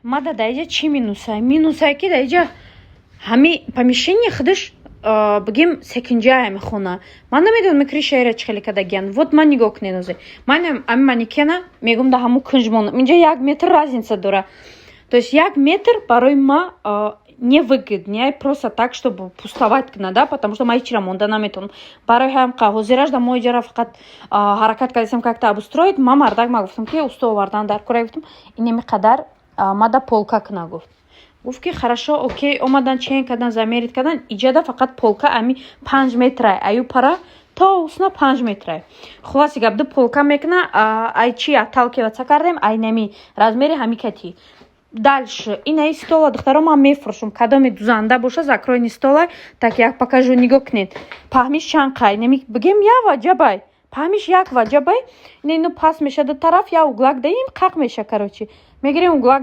Мада дар иҷа чӣ минусай? Минусай, ки дар иҷа ҳами помещение худаш, бигем, секинҷая мехона. Ман намедонам, крышаира чӣ хеле кардагиян. Вот ман, нигоҳ кунед, озе ман ами манекена мегум, да ҳамун кунҷ монам. Инҷа 1 метр разница дора, то есть 1 метр барои ма невыгодно просто так, чтобы пустовать кунад, да, потому что ма ҳечира монда наметавонам. Барои ҳам ҳозираш да мо иҷара фақат ҳаракат кардастем как-то обустроить. Ма мардак ма гуфтам, ки усто овардан дар кора. Гуфтам, инеми қадар мада полка куна. Гуфт, ки хорошо, окей. Омадан, чен кардан, замерить кардан. Иҷада фақат полка ами 5 метрай, аю пара то усна 5 метрай. Хулоси гап, ду полка мекуна. Ай чи отталкиваться кардем? Ай нами размери ҳами кати. Дальше инаи стола, духтаро, ман мефурӯшам. Кадоме дузанда боша, закройный стола. Так, як покажу, нигоҳ кунед, паҳмиш чанд қай, нами бигем, я ваҷабай, паҳмиш як ваҷабай. Ина ино пас меша, ду тараф я углак даим қақ меша. Короче, мегирем углак.